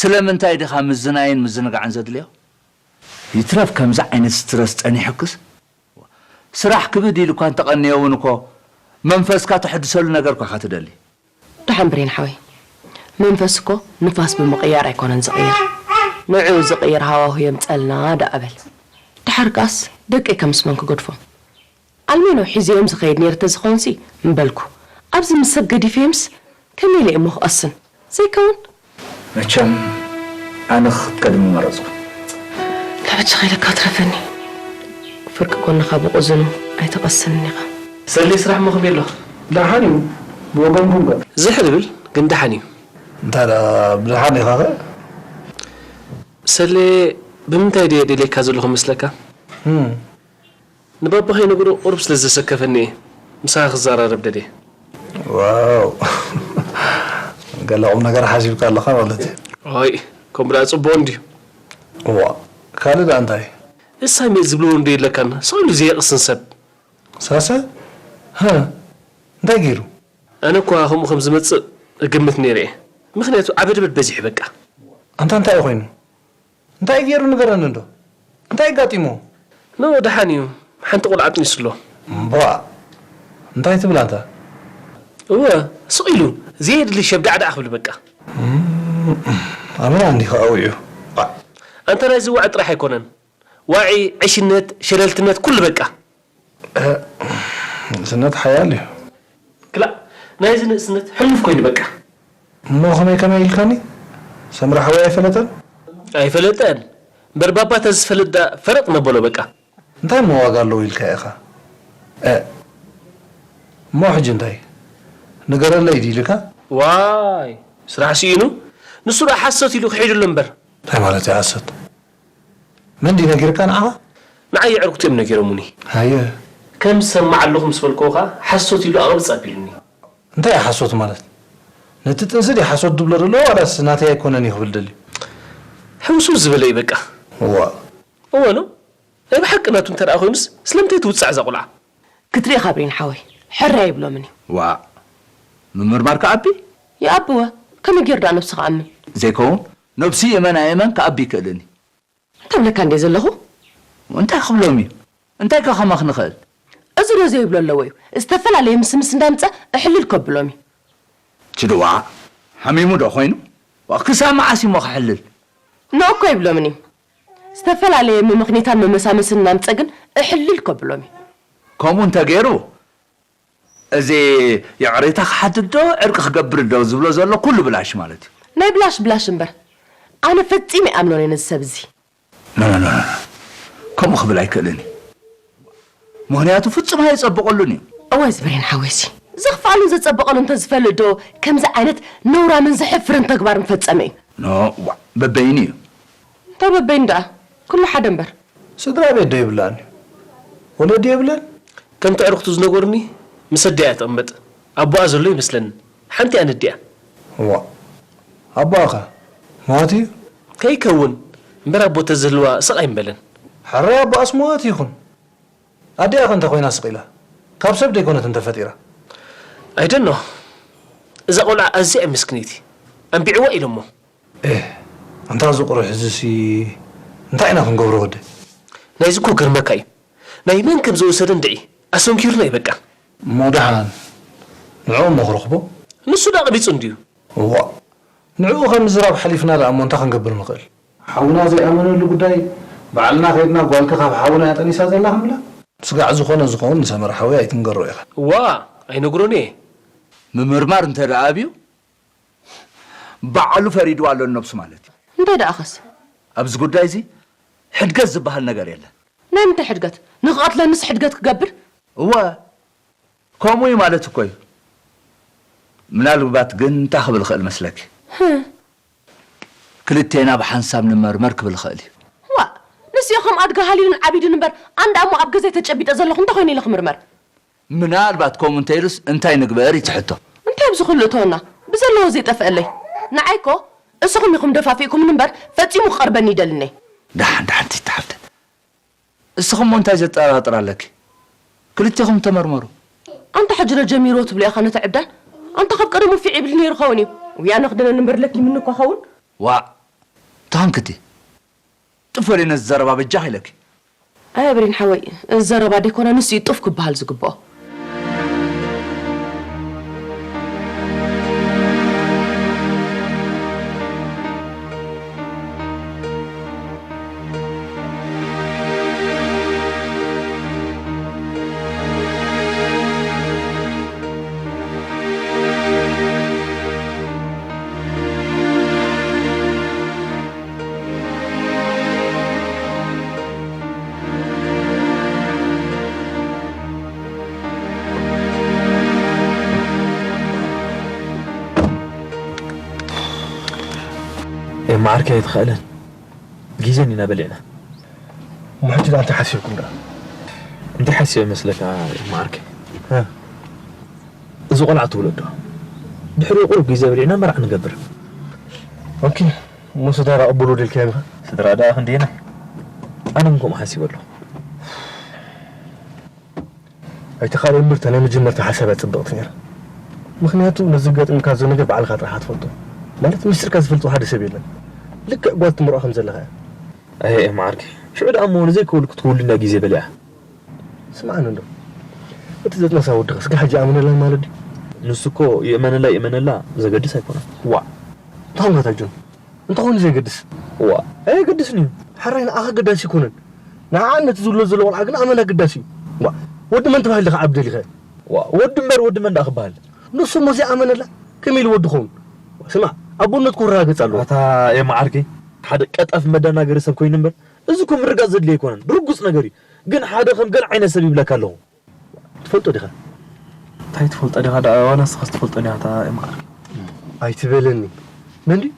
ስለምንታይ ዲኻ ምዝናይን ምዝንጋዕን ዘድልዮ? ይትረፍ ከምዚ ዓይነት ስትረስ ጸኒሑክስ ስራሕ ክብድ ኢሉ እኳ እንተቐነየ እውን እኮ መንፈስካ ተሐድሰሉ ነገር እኳ ኢኻ ትደሊ። ደሓን ብሬን ሓወይ መንፈስ እኮ ንፋስ ብምቕያር ኣይኮነን ዝቕየር ንዕኡ ዝቕይር ሃዋሁ የምፀልና ደኣ በል ደሓር ከኣስ ደቀይ ካብ ምስ መን ክገድፎም ኣልሜኖ ሒዘዮም ዝኸይድ ነይረ ተዝኸውንሲ ምበልኩ ኣብዚ ምስ ሰብ ገዲፈዮምስ ከመይ ኢለ እሞ ክቐስን ዘይከውን መቸም ኣነ ክትቀድሚ መረፅኩ ተበጃኻ ኢለካ ትረፈኒ ፍርቂ ጎንኻ ብቑዝኑ ኣይተቐስንን ኢኻ ሰሌ ስራሕ እሞ ከመይ ኣሎ? ደሓን እዩ ብወገንኩም ከ? ዝሕል ይብል ግን ደሓን እዩ። እንታይ ደኣ ብደሓን ኢኻ ከ? ሰሌ ብምንታይ ድየ ደልየካ ዘለኹ መስለካ? ንባባ ከይነግሮ ቁሩብ ስለ ዘሰከፈኒ እየ ምሳኻ ክዘራረብ ደልየ። ዋው ገለ ቁምነገር ሓሲብካ ኣለኻ ማለት እዩ። ኦይ ከምኡ ደኣ ጽቡቕ እንድዩ። እዋ ካልእ ደኣ እንታይ? እሳሜ ዝብልዎ እንዶ የለካን ስቕ ኢሉ ዘየቕስን ሰብ። ሳሰ ሀ እንታይ ገይሩ? ኣነ እኳ ከምኡ ከም ዝመጽእ እግምት ነይረ እየ። ምኽንያቱ ዓበድበድ በዚሑ በቃ። ኣንታ እንታይ እዩ ኮይኑ? እንታይ እዩ ገይሩ ንገረኒ እንዶ? እንታይ ኣጋጢምዎ? ኖ ደሓን እዩ። ሓንቲ ቆልዓ ኣጥኒሱ ኣሎ። እምቧእ! እንታይ ትብል ኣንታ? እወ ስቕ ኢሉ ዘየድሊ ሸብዳዕዳዕ ክብል በቃ። እም፣ ኣበይ እንዲኻ ኣውዒዩ? ባዕ! ኣንታ ናይዚ ዋዒ ጥራሕ ኣይኮነን። ዋዒ፣ ዕሽነት፣ ሸለልትነት ኩሉ በቃ። እ፣ ንእስነት ሓያል እዩ። ክላእ ናይዚ ንእስነት ሕሉፍ ኮይኑ በቃ። እሞ ከመይ ከመይ ኢልካኒ? ሰምረ ሓወይ ኣይፈለጠን? ኣይፈለጠን እምበር ባባ ተዝፈልጥ ደኣ ፈረጥ መበሎ በቃ። እንታይ እሞ ዋጋ ኣለዎ ኢልካ ኢኻ? እ፣ እሞ ሕጂ እንታይ? ንገረለይ ድዩ ኢልካ? ዋይ ስራሕ ስኢኑ ንሱ ደኣ ሓሶት ኢሉ ክሒዱሉ እምበር። እንታይ ማለት እዩ ሓሶት? መን ድዩ ነጊርካ ንዓኻ? ንዓይ የዕርኩት እዮም ነጊሮሙኒ። ሃየ ከም ዝሰምዕ ኣለኹ ምስ በልክዎ ኸኣ ሓሶት ኢሉ ኣቕብጽ ኣቢሉኒ። እንታይ እዩ ሓሶት ማለት? ነቲ ጥንሲ ድዩ ሓሶት ዝብሎ ዘሎ ዋላስ ናተይ ኣይኮነን እዩ ክብል ደልዩ? ሕውስውስ ዝበለ እዩ በቃ። እዋ እወ ኖ ናይ ብሓቂ ናቱ እንተ ደኣ ኮይኑስ ስለምንታይ ትውጻዕ እዛ ቆልዓ? ክትርኢ ካብሪን ሓወይ ሕራይ ይብሎምን እዩ። ዋእ ምምርማር ክኣቢ? ይኣብወ ከመይ ገይሩ ደኣ ነብሱ ክኣምን? ዘይከውን ነብሱ የመን ኣየመን ክኣቢ ይክእልን እዩ። ተብለካ እንደ ዘለኹ እንታይ ክብሎም እዩ? እንታይ ከ ከማኽ ንኽእል? እዚ ዶ ዘይብሎ ኣለዎ እዩ ዝተፈላለየ ምስምስ እንዳምፀ እሕልል ከብሎም እዩ። ችድዋ ሓሚሙ ዶ ኮይኑ? ዋ፣ ክሳብ መዓስ እሞ ክሕልል? ንእኮ ይብሎምን እዩ ዝተፈላለየ ምምኽኔታን መመሳመስን እናምፀ ግን እሕልል ከብሎም እዩ። ከምኡ እንተገይሩ እዚ ይቕሬታ ክሓትት ዶ ዕርቂ ክገብር ዶ ዝብሎ ዘሎ ኩሉ ብላሽ ማለት እዩ። ናይ ብላሽ ብላሽ እምበር ኣነ ፈፂመ ይኣምኖን እየ ነዚ ሰብ እዚ። ኖ ኖ ኖ ኖ። ከምኡ ክብል ኣይክእልን እዩ። ምኽንያቱ ፍጹም ኣይጸብቐሉን እዩ። እዋይ ዝበሬን ሓወይሲ ዘኽፍኣሉን ዘጸበቐሉ እንተዝፈልጥ ዶ ከምዚ ዓይነት ነውራምን ዘሕፍርን ተግባር ምፈጸመ እዩ። ኖ ዋእ በበይኑ እዩ። እንታይ በበይኑ ደኣ ኩሉ ሓደ እምበር። ስድራ ቤት ዶ ይብላን እዩ? ወለዲ የብለን? ከምቲ ኣዕሩኽቱ ዝነገሩኒ ምስ ኣዲኣ እያ ትቕመጥ። ኣቦኣ ዘሎ ይመስለኒ። ሓንቲ እያ ነዲኣ። ዋእ ኣቦኣ ኸ? ሞት እዩ? ከይከውን እምበር ኣቦ ተዝህልዋ ስቕ ኣይምበለን። ሕራይ ኣቦኣስ ሞት ይኹን። ኣዲኣ ኸ እንታይ ኮይና ስቕ ኢላ? ካብ ሰብ ደይኮነትን ተፈጢራ። I don't know። እዛ ቆልዓ ኣዝያ እያ ምስክነይቲ። ኣንቢዕዋ ኢሎሞ። ኤህ ኣንታ እዚ ቁሩሕ እዚሲ እንታይ ኢና ክንገብሮ ወደይ? ናይዚ እኮ ክገርመካ እዩ። ናይ መን ከም ዝወሰደ እንድዒ ኣሰንኪሩና እዩ በቃ። እሞ ደሓን ንዕኡ እሞ ክረኽቦ? ንሱ ደኣ ኣቕቢጹ እንድዩ። እዋእ ንዕኡ ካብ ምዝራብ ሓሊፍና ደኣ እሞ እንታይ ክንገብር ንኽእል? ሓውና ዘይኣመነሉ ጉዳይ ባዕልና ከይድና ጓልኪ ካብ ሓውና እያ ጠኒሳ ዘላ ክንብላ? ስጋዕ ዝኾነ ዝኸውን ንሰመረ ሓወይ ኣይትንገሮ ኢኻ። እዋእ ኣይነግሮን እየ። ምምርማር እንተ ደኣ ኣብዩ ባዕሉ ፈሪድዋ ኣሎ ንነብሱ ማለት እዩ። እንታይ ደኣኸስ? ኣብዚ ጉዳይ እዚ ሕድገት ዝበሃል ነገር የለን። ናይ ምንታይ ሕድገት? ንኽቐትለንስ ሕድገት ክገብር? እወ ከምኡ እዩ ማለት እኮ እዩ። ምናልባት ግን እንታይ ክብል ይኽእል መስለኪ? ክልቴና ብሓንሳብ ንመርመር ክብል ይኽእል እዩ። ዋእ ንስዮ ከም ኣድጊ ሃሊሉን ዓቢዱን እምበር ኣነ ደኣ እሞ ኣብ ገዛይ ተጨቢጠ ዘለኹ እንታይ ኮይኑ ኢለ ክምርመር? ምናልባት ከምኡ እንተኢሉስ እንታይ ንግበር እዩ እቲ ሕቶ። እንታይ ኣብዚ ኩሉ እተወና ብዘለዎ ዘይጠፍአለይ ንዓይ እኮ እስኹም ኢኹም ደፋፊእኩምኒ እምበር ፈጺሙ ክቐርበኒ ይደልኒ። ደሓን ደሓን ቲቲ ሓፍተ እስኺ እሞ እንታይ ዘጠራጥር ኣለኪ ክልቴኹም ተመርመሩ። ኣንታ ሕጂ ዶ ጀሚርዎ ትብሎ ኢኻ ነቲ ዕብዳን ኣንታ ካብ ቀደሙ ፊዕ ይብል ነይሩ ኸውን እዩ ውይ ኣነ ክድነኒ እምበር ለኪምኒ እኳ ኸውን። ዋእ ተሃንክቲ ጥፈሪ ነዚ ዘረባ በጃኺ ኢለኪ። ኣየ ብሬን ሓወይ እዚ ዘረባ ደይኮነ ንሱ እዩ ጡፍ ክበሃል ዝግብኦ። ኤማ ዓርከይ ኣይትኽእልን ግዜ እንዲና በሊዕና። እሞ ሕጂ ደኣ እንታይ ሓሲብኩም ደኣ? እንታይ ሓሲበ መስለካ ኤማ ዓርከይ? እዚ ቆልዓ ትውለዶ ድሕሪኡ ቁሩብ ግዜ በሊዕና መርዓ ንገብር። ኦኬ እሞ ስድራ ደኣ ቅቡል ወዲልካዮም ኢኻ? ስድራ ደኣ ክንደየናይ? ኣነ እውን ከምኡ ሓሲበ ኣለኹ። ኣይተኻእለ እምበር እታ ናይ መጀመርታ ሓሳብ እያ ጽብቕቲ ነይራ። ምኽንያቱ ነዚ ዘጋጢሙካ ዘሎ ነገር ባዕልኻ ጥራሕ እያ ትፈልጦ። ማለት ሚስጢርካ ዝፈልጦ ሓደ ሰብ የለን። ልክዕ ጓል ትምርዖ ከም ዘለኻ እያ። ኣየ ኤማ ዓርከይ፣ ሽዑ ደኣ እሞ ንዘይከውል ክትከውል እንድያ ግዜ በሊዓ። ስምዓኒ እንዶ፣ እቲ ዘጥነሳ ወዲ ኸ ስጋዕ ሕጂ ይኣምነላ ማለት ድዩ? ንሱ እኮ ይእመነላ ይእመነላ ዘገድስ ኣይኮነን። ዋእ። እንታይ ኾንካ ኣታ ጆን? እንተኾይኑ ዘየገድስ። ዋእ ኣየገድስን እዩ። ሕራይ ንዓኻ ኣገዳሲ ኣይኮነን። ንዓኣ ነቲ ዝውለድ ዘሎ ቆልዓ ግን ኣመና ኣገዳሲ እዩ። ዋእ ወዲ መን ተባሂሉ ኢኻ ዓቢ ደሊኻዮ? ዋእ ወዲ እምበር ወዲ መን ደኣ ክበሃል? ንሱ እሞ ዘይኣመነላ ከመይ ኢሉ ወዲ ክኸውን? ስማዕ ኣቦነትኩ ክረጋገጽ ኣለዎ። ኣታ ኤማ ዓርከይ ሓደ ቀጣፊ መደናገሪ ሰብ ኮይኑ እምበር እዚ እኮ ምርጋጽ ዘድልዮ ኣይኮነን። ርጉጽ ነገር እዩ። ግን ሓደ ከም ገለ ዓይነት ሰብ ይብለካ ኣለኹ። ትፈልጦ ዲኻ? እንታይ ትፈልጦ ዲኻ ደኣ ዋላ ንስኻስ ትፈልጦ ዲኻ እታ ኤማ ዓርከይ? ኣይትበለኒ መን ድዩ?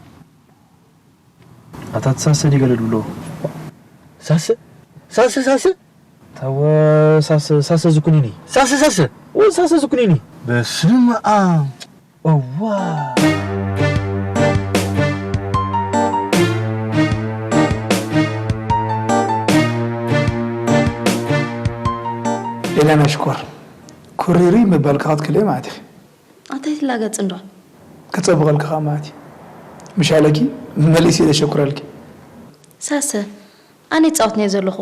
ኣታ እቲ ሳሰ ድዩ ገለ ድብልዎ? ሳሰ ሳሰ ሳሰ ተወ ሳሰ ሳሰ ዝኩኒኒ። ሳሰ ሳሰ። ወ ሳሰ ዝኩኒኒ። በስመ ኣብ። እዋ። ኤላና ሽኮር፣ ኩሪሪ ምባልካ ክትክልእ ማለት ኢኺ። ኣንታይ ትላገጽ እንዶ? ክጸብቐልኪ ኸኣ ማለት እዩ። ምሻለኪ መሊሰ ኢለ ሸኩረልኪ። ሳሰ፣ ኣነ ይጻወት ነየ ዘለኹ።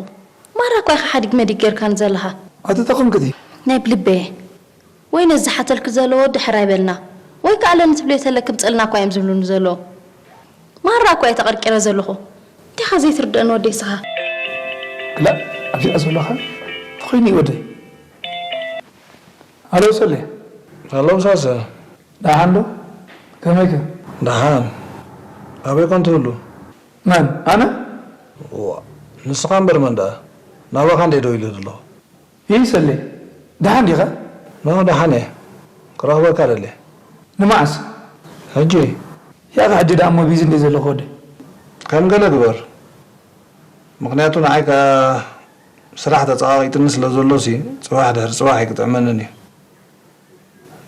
ማራ እኳ ኢኻ ሓዲግ መዲግ ጌርካኒ ዘለኻ። ኣቲ ተኾንክቲ? ናይ ብልበየ። ወይ ነዚ ዝሓተልኪ ዘሎ ወዲ ሕራይ በልና፣ ወይ ከኣ ኣለኒ ትብልዮ ተለኪ ምጸልና እኳ እዮም ዝብሉኒ ዘለዉ። ማራ እኳ እየ ተቐርቂረ ዘለኹ። እንታይ ኢኻ ዘይትርድአኒ ወደይ ንስኻ? ክላእ፣ ኣብዚኣ ዘለኻ ተኾይኑ እዩ ወደይ። ሃሎ ሰሌ። ሃሎ ሳሰ። ደሓን ዶ? ከመይከ? ደሓን። ኣበይ ኮን ትህሉ? መን? ኣነ? ዋ፣ ንስኻ እምበር መን ደኣ? ናባኻ እንደ ደው ኢሉ ዘለኹ። ይህ ሰሌ፣ ደሓን ዲኻ? ኖ፣ ደሓን እየ። ክረኽበካ ደልየ። ንመዓስ? ሕጂ። ያኸ ሕጂ ደኣ እሞ ቢዚ እንደ ዘለኹ ወደ። ከም ገለ ግበር። ምኽንያቱ ንዓይ ከኣ ስራሕ ተጸቓቒጥኒ ስለ ዘሎሲ፣ ጽባሕ ድሕሪ ጽባሕ ኣይክጥዕመንን እዩ።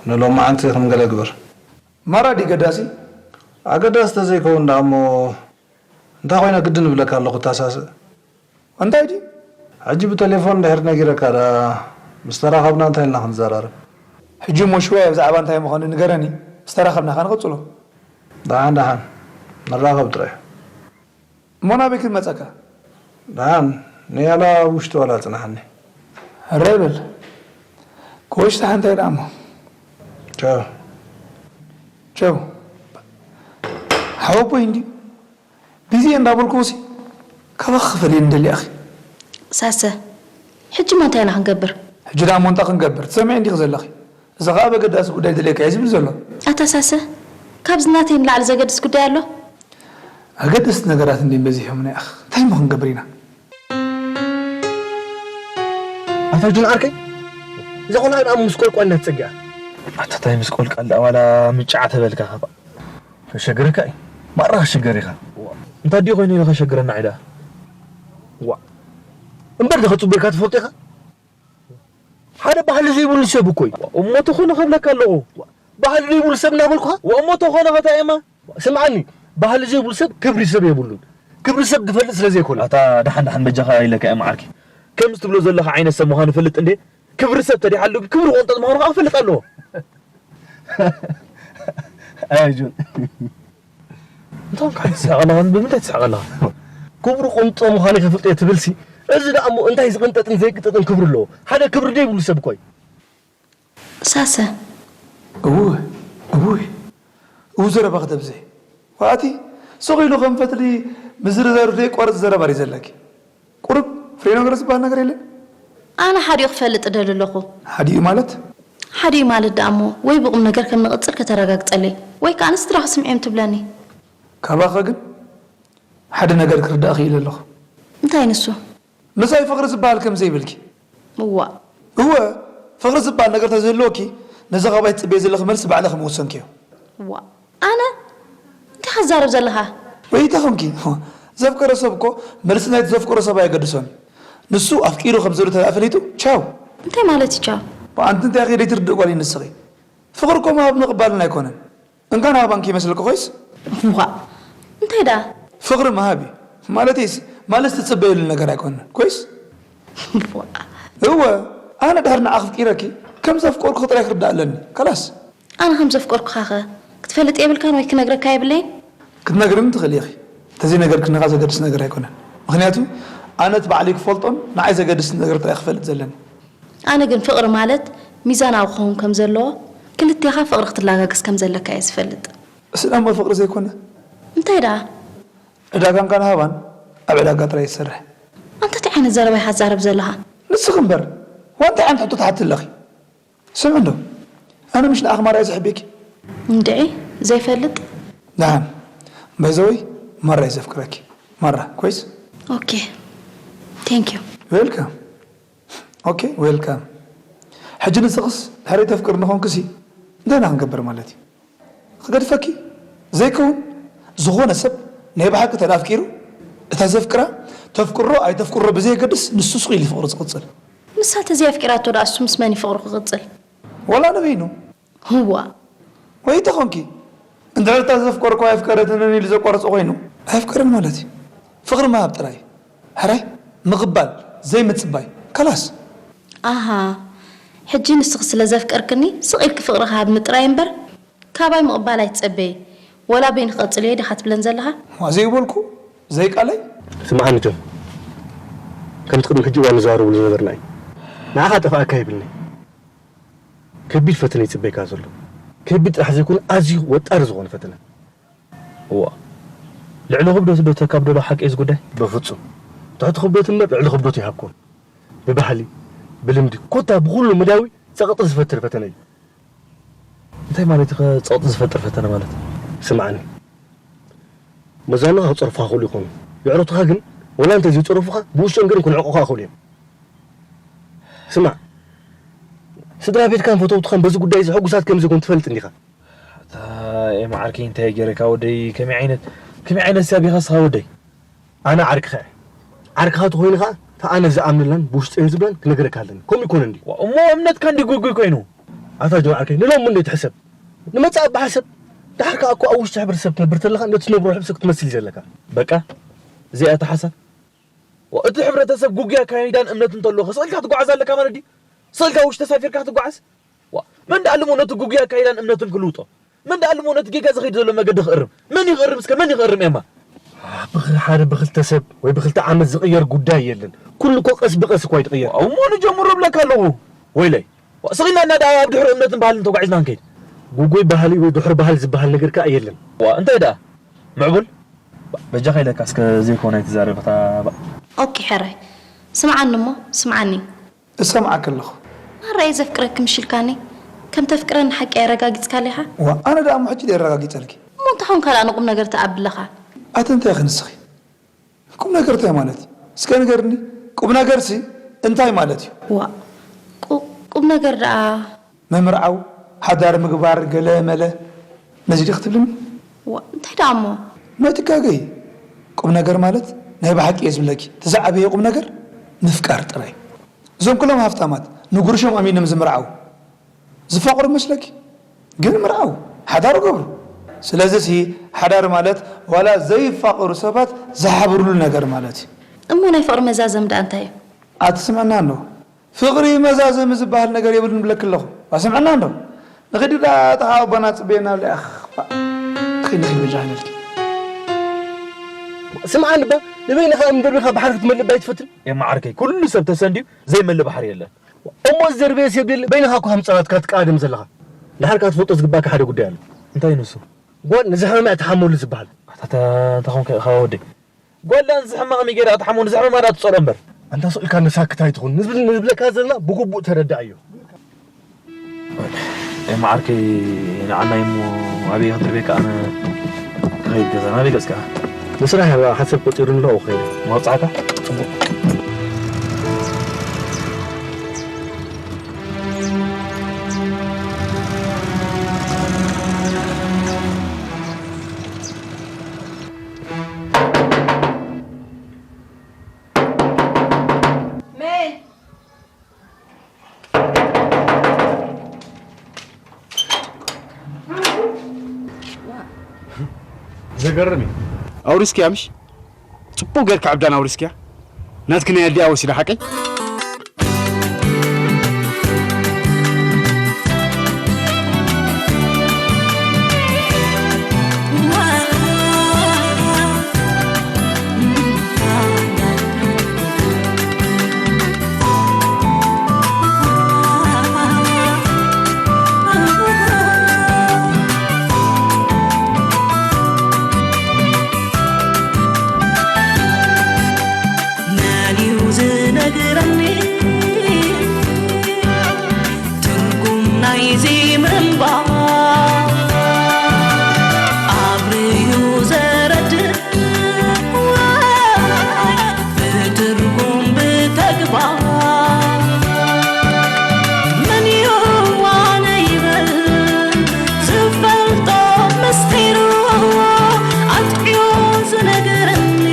ንሎማዓንቲ ከም ገለ ግበር። ማራ ድዩ ገዳሲ? ኣገዳሲ ተዘይከውን ደኣ እሞ እንታይ ኮይነ ግድን እብለካ ኣለኹ፣ ታሳስእ። እንታይ ድዩ? ሕጂ ብቴሌፎን ድሕሪ ነጊረካ ደኣ፣ ምስ ተራኸብና እንታይ ኢልና ክንዘራረብ? ሕጂ እሞ ሽወያ ብዛዕባ እንታይ ምዃኑ ንገረኒ፣ ምስ ተራኸብና ከኣ ንቐጽሎ። ደሓን፣ ደሓን። ንራኸብ ጥራይ። እሞ ናበይ ክትመጸካ? ደሓን፣ ንያላ ኣብ ውሽጢ ዋላ ጽናሓኒ። ሕራይ በል። ከወሽቲ ሓንታይ ደኣ እሞ። ቻው። ቻው። ሓወቦይ እንድዩ። ቢዚ እየ እንዳበልኩ ሲ ካባኺ ክፈልየኒ ደልየ ኣኺ። ሳሰ፣ ሕጂ እሞ እንታይ ኢና ክንገብር? ሕጂ ደኣ እሞ እንታይ ክንገብር? ትሰምዒ እንዲኺ ዘለኺ። እዚ ኸኣ በገዳሲ ጉዳይ ደልየካ እየ ዝብል ዘሎ። ኣታ ሳሰ፣ ካብዚ ናተይ ንላዕሊ ዘገድስ ጉዳይ ኣሎ? ኣገደስቲ ነገራት እንድዮም በዚሖምና፣ ያኽ። እንታይ እሞ ክንገብር ኢና? ኣታ ጁን ዓርከይ፣ እዛ ቆልዓ ደኣ ምስ ቆልቋል እንዳትጸግዓ። ኣታ እንታይ ምስ ቆልቋል ደኣ ዋላ ምጫዓ ተበልካ ኸባ። ከሸግረካ እዩ። ማራ ክሽገር ኢኻ። እንታይ ድዩ ኮይኑ ኢለ ከሸግረና ዒዳ? ዋ። እምበር ዶ ከጽበልካ ትፈልጥ ኢኻ? ሓደ ባህሊ ዘይብሉ ሰብ እኮ እዩ። እሞ ተኾነ ከብለካ ኣለኹ። ባህሊ ዘይብሉ ሰብ እናበልኩኻ? እሞ ተኾነ ኸታ ኤማ? ስምዓኒ፣ ባህሊ ዘይብሉ ሰብ ክብሪ ሰብ የብሉን። ክብሪ ሰብ ዝፈልጥ ስለ ዘይኮነ። ኣታ ደሓን ደሓን በጃኻ ኢለካ እየ መዓርኪ። ከምዚ ትብሎ ዘለኻ ዓይነት ሰብ ምዃኑ እፈልጥ እንዴ? ክብሪ ሰብ ተደይሃሉ ግን ክብሪ ቆንጠጥ ምዃኑ ከዓ ክፈልጥ ኣለዎ። ኣይ ጆን። እንታይ ኮንካ ትስሕቕ ኣለኻ? ብምንታይ ትስሕቕ ኣለኻ? ክብሪ ቁንጦ ምዃኑ ከፍልጥ እየ ትብልሲ፣ እዚ ደኣ እሞ እንታይ ዝቕንጠጥን ዘይቅንጠጥን ክብሪ ኣለዎ? ሓደ ክብሪ ዘይብሉ ሰብ እኮ እዩ። ሳሰ። እውይ፣ እውይ፣ እው ዘረባ ክተብዝሒ። ዋእቲ፣ ስቕ ኢሉ ከም ፈትሊ ምዝርዛሩ ዘይቋርጽ ዘረባ ድዩ ዘለኪ? ቁሩብ ፍሬ ነገር ዝበሃል ነገር የለን? ኣነ ሓዲኡ ክፈልጥ እደሊ ኣለኹ። ሓዲኡ ማለት? ሓዲኡ ማለት ደኣ እሞ ወይ ብቑም ነገር ከም ንቕጽል ከተረጋግጸለይ፣ ወይ ከኣ ንስድራ ክስምዕዮም ትብለኒ። ካባኸ ግን ሓደ ነገር ክርዳእ ክኢለ ኣለኹ። እንታይ ንሱ? ምሳይ ፍቕሪ ዝበሃል ከም ዘይብልኪ። እዋእ። እወ፣ ፍቕሪ ዝበሃል ነገር ተዝህልወኪ፣ ነዚ ካባይ ትጽበዮ ዘለኺ መልሲ ባዕልኺ ምወሰንክዮ። እዋእ። ኣነ? እንታይ ኢኻ ትዛረብ ዘለኻ? ወይ ተኾንኪ፣ ዘፍቀረ ሰብ እኮ መልሲ ናይቲ ዘፍቀሮ ሰብ ኣየገድሶን እዩ። ንሱ ኣፍቂሩ ከም ዘሎ ተደኣ ፈሊጡ፣ ቻው። እንታይ ማለት እዩ ቻው? ብኣንቲ እንታይ ኢኺ ደይትርድእ ጓል እዩ ንስኺ? ፍቕሪ እኮ ምሃብን ምቕባልን ኣይኮነን። እንካን ሃባን ከይመስለኪ ኮይስ? ዋእ፣ እንታይ ደኣ? ፍቕሪ ምሃብ እዩ። ማለተይስ፣ ማለስ ትጽበየሉ ነገር ኣይኮነን። ኮይስ? ዋእ። እወ፣ ኣነ ድሕሪ ንዓኺ ኣፍቂረኪ፣ ከም ዘፍቀርኩኺ ጥራይ ክርዳእ ኣለኒ። ከላስ። ኣነ ከም ዘፍቀርኩኻኸ ክትፈልጥ የብልካን ወይ ክነግረካ የብለይን? ክትነግርኒ ትኽእሊ ኢኺ። እንተዘይነገርክኒ ከኣ ዘገድስ ነገር ኣይኮነን። ምኽንያቱ፣ ኣነ እቲ ባዕለይ ክፈልጦን ንዓይ ዘገድስ ነገር ጥራይ ክፈልጥ ዘለኒ። ኣነ ግን ፍቕሪ ማለት ሚዛናዊ ክኸውን ከም ዘለዎ፣ ክልቴኻ ፍቕሪ ክትላጋገስ ከም ዘለካ እየ ዝፈልጥ። እሱ ደሞ ፍቕሪ ዘይኮነ? እንታይ ደኣ? ዕዳጋ እንካን ሃባን ኣብ ዕዳጋ ጥራይ እዩ ዝሰርሕ። ኣንታ እንታይ ዓይነት ዘረባ ኢኻ ትዛረብ ዘለኻ? ንስኺ እምበር፣ ዋ እንታይ ዓይነት ሕቶ ትሓቲ ኣለኺ? ስምዒ እንዶ፣ ኣነ ምሽ ንኣኺ ማራ እየ ዝሕብየኪ። እንድዒ፣ ዘይፈልጥ? ደሓን፣ ባይዘወይ ማራ እየ ዘፍቅረኪ። ማራ፣ ኮይስ? ኦኬ፣ ቴንክ ዩ። ዌልካም። ኦኬ፣ ዌልካም። ሕጂ ንስኽስ ድሕረይ ተፍቅርኒ ኾንክሲ እንታይ ኢና ክንገብር ማለት እዩ? ክገድፈኪ ዘይከውን ዝኾነ ሰብ ናይ ብሓቂ ተደኣ ኣፍቂሩ እታ ዘፍቅራ ተፍቅሮ ኣይተፍቅሮ ብዘየገድስ ንሱ ስቕ ኢሉ ፍቕሪ ዝቕጽል። ንሳ ተዘይ ኣፍቂራቶ ደኣ እሱ ምስ መን እዩ ፍቕሩ ክቕጽል? ወላ ንበይኑ። ህዋ። ወይ ተኾንኪ እንድሕር እታ ዘፍቀርኩ ኣይፍቀረትንን ኢሉ ዘቋርጾ ኮይኑ ኣይፍቀርን ማለት እዩ። ፍቕሪ ምሃብ ጥራይ። ሕራይ ምቕባል ዘይምጽባይ። ከላስ። ኣሃ። ሕጂ ንስኺ ስለ ዘፍቀርክኒ ስቕ ኢልኪ ፍቕሪ ክሃብኒ ጥራይ እምበር ካባይ ምቕባል ኣይትጸበዪ። ወላ በይኒ ክቐጽል እየ ዲኻ ትብለን ዘለኻ? ዋ ዘይበልኩ ዘይቃለይ። ስምዓኒ ጆን፣ ከምቲ ቅድሚ ሕጂ እዋን ንዘራረበሉ ዝነበርና እዩ። ንዓኻ ጠፍኣካ ይብልኒ። ከቢድ ፈተነ ይጽበየካ ዘሎ። ከቢድ ጥራሕ ዘይኮነ ኣዝዩ ወጣሪ ዝኾነ ፈተነ። እዋ ልዕሊ ክብደቱ ዶ ተካብደሎ ሓቂ እዚ ጉዳይ? በፍጹም። ትሕቲ ክብደቱ እምበር ልዕሊ ክብደቱ ይሃብኩም። ብባህሊ፣ ብልምዲ፣ ኮታ ብኹሉ መዳዊ ጸቕጢ ዝፈጥር ፈተነ እዩ። እንታይ ማለት እዩ ጸቕጢ ዝፈጥር ፈተነ ማለት? ስምዓኒ። መዛኑኻ ክጸርፉኻ ክኽእሉ ይኾኑ። የዕሩኽትኻ ግን ወላ እንተ ዘይጸረፉኻ ብውሽጦም ገይሮም ክንዕቑኻ ይኽእሉ እዮም። ስማዕ፣ ስድራ ቤትካን ፈተውትኻን በዚ ጉዳይ እዚ ሕጉሳት ከም ዘይኮኑ ትፈልጥ እንዲኻ። ኣታ ኤማ ዓርከይ እንታይ ገይረካ ወደይ? ከመይ ዓይነት ከመይ ዓይነት ሰብ ኢኻ እስኻ ወደይ? ኣነ ዓርክኻ እየ። ዓርክኻ ተኾይኑ ኸኣ እታ ኣነ ዝኣምነላን ብውሽጠይ ዝብላን ክነግረካ ኣለኒ። ከምኡ ይኮነ እንድዩ። ዋ፣ እሞ እምነትካ እንዲ ጉጉይ ኮይኑ? ኣታ ጆን ዓርከይ ንሎሚ እንዶ ትሕሰብ። ንመጻኢ ብሓሰብ ደሓር ከኣ እኮ ኣብ ውሽጢ ሕብረተሰብ ትነብር ተለኻ ነቲ ትነብሮ ሕብረተሰብ ክትመስል እዩ ዘለካ። በቃ እዚኣ እታ ሓሳብ። ዋ፣ እቲ ሕብረተሰብ ጉጉይ ኣካይዳን እምነትን እንተሎ ስቕ ኢልካ ትጓዓዝ ኣለካ ማለት ድዩ? ስቕ ኢልካ ውሽጢ ተሳፊርካ ክትጓዓዝ? ዋ፣ መን ደኣ ኣለሞ ነቲ ጉጉይ ኣካይዳን እምነትን ክልውጦ? መን ደኣ ኣለሞ ነቲ ጌጋ ዝኸይድ ዘሎ መገዲ ክእርም? መን እዩ ክእርም? እስከ መን እዩ ክእርም ኤማ? ብኽ-፣ ሓደ ብኽልተ ሰብ ወይ ብኽልተ ዓመት ዝቕየር ጉዳይ የለን። ኩሉ እኮ ቀስ ብቐስ እኳ እዩ ዝቕየር። ዋ፣ እሞ ንጀምሮ እብለካ ኣለኹ። ወይለይ። ዋ፣ ስቕ ኢልና እና ደኣ ኣብ ድሕሪ እምነትን ባህልን ተጓዒዝና ክንከይድ? ጉጉይ ባህሊ ወይ ድሕሪ ባህሊ ዝበሃል ነገር ከኣ የለን። ዋ፣ እንታይ ደኣ? ምዕቡል? በጃኻ ኢለካ እስከ ዘይኮነ ኣይትዛረብ እታ ባ-፣ ኦኬ፣ ሕራይ። ስምዓኒ እሞ፣ ስምዓኒ። እሰምዓኪ ኣለኹ። ማራ እየ ዘፍቅረኪ ምሽ ኢልካኒ። ከም ተፍቅረኒ ሓቂ ኣረጋጊጽካለይ ኢኻ? ዋ፣ ኣነ ደኣ እሞ ሕጂ ድየ ኣረጋጊጸልኪ? እሞ እንታይ ኾንካ ደኣ ንቁም ነገር ትኣቢ ኣለኻ? ኣቲ እንታይ ኢኺ ንስኺ? ቁም ነገር እንታይ ማለት እዩ? እስከ ንገርኒ። ቁም ነገርሲ እንታይ ማለት እዩ? ዋ፣ ቁ-፣ ቁም ነገር ደኣ? ምምርዓው፣ ሓዳር ምግባር፣ ገለ መለ። ነዚ ዲኺ ትብልኒ? ዋ፣ እንታይ ደኣ እሞ? ናይ ትጋገይ። ቁም ነገር ማለት ናይ ብሓቂ እየ ዝብለኪ። እቲ ዝዓበየ ቁም ነገር ምፍቃር ጥራይ። እዞም ኩሎም ሃፍታማት ንጉርሾም ኣሚኖም ዝምርዓው ዝፋቐሩ መስለኪ? ግን ምርዓው፣ ሓዳር ገብሩ። ስለዚሲ ሓዳር ማለት ዋላ ዘይፋቐሩ ሰባት ዝሓብርሉ ነገር ማለት እዩ። እሞ ናይ ፍቕሪ መዛዘም ደኣ እንታይ እዩ? ኣቲ ስምዕና ኣሎ። ፍቕሪ መዛዘሚ ዝበሃል ነገር የብሉን እብለኪ ኣለኹ። ኣስምዕና እንዶ። ንኺድ ዳ እታ ኣቦና ጽበየና ኣሎ። ኣኽ፣ ባ-፣ ንኺድ፣ ንኺድ በጃኻ ንልኪ። ስምዓኒ እባ፣ ንበይንኻ እምበር ብኻ ባሕሪ ክትመልእ እባ ኣይትፈትን? ኤማ ዓርከይ፣ ኩሉ ሰብ ተሰንድዩ ዘይመልእ ባሕሪ የለን። እሞ ዝደርበየ ሰብ የለ፣ በይንኻ እኮ ከም ጸናትካ ትቃደም ዘለኻ። ንሓርካ ትፈልጦ ዝግባእካ ሓደ ጉዳይ ኣሎ። እንታይ ንሱ? ጓል ንዝሓመመ እያ ትሓመሉ ዝበሃል። ኣታ፣ ኣታ፣ እንታይ ኾንካ ኢኻ ወደይ? ጓል ንዝሕመቕ ከመይ ገይራ ክትሓሞ፣ ንዝሕመማ ደኣ ትጸልኦ እምበር። ኣንታ ስቕ ኢልካ ንሳክት ኣይትኹን። ንዝብል-፣ ንዝብለካ ዘለና ብግቡእ ተረዳኣዮ። ኤማ ዓርከይ ንዓናይ እሞ ኣበይ ክትድርበየካ ኣነ ክኸይድ ገዛ ናበይ ገጽካ? ንስራሕ እባ ሓሰብ ቆጺሩ ንለኦ ክኸይድ። መብጽዓካ? ጽቡቕ። መን? ዘገርም እዩ። ኣውሪስኪያ ምሽ? ጽቡቕ ጌርካ ዕብዳን ኣውሪስኪያ። ናትኪ ናይ ኣዲኣ ወሲዳ ሓቀይ? መን እዩ ዝነግረኒ ትርጉም ናይዚ ምንባር? ኣብርዩ ዘረድእ ወይ ብትርጉም ብተግባር? መን እዩ ዋነ ይብል ዝፈልጦ ምስጢሩ ኣጥዕዮ ዝነግረኒ?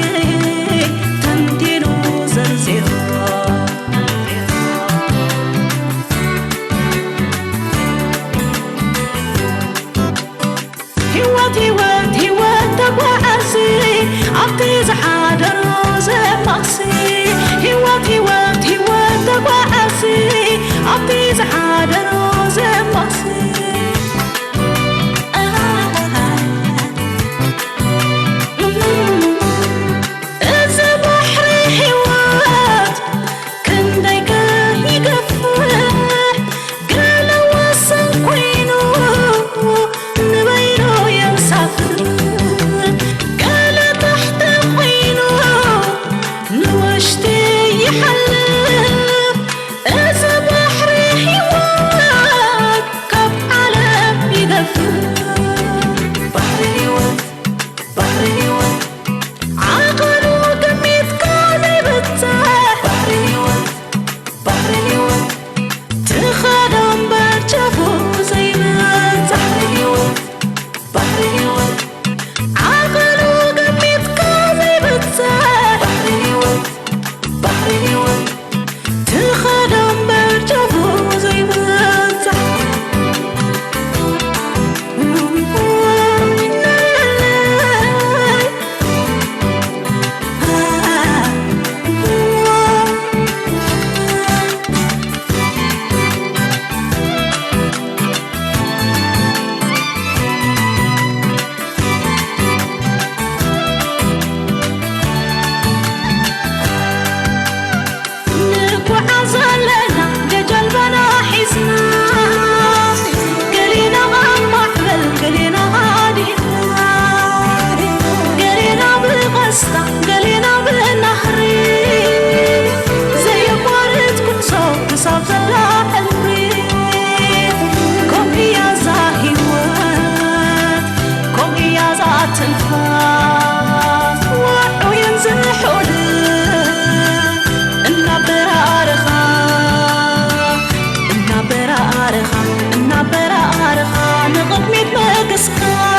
እናበራረኻ ንቕድሚት ምግስጋስ።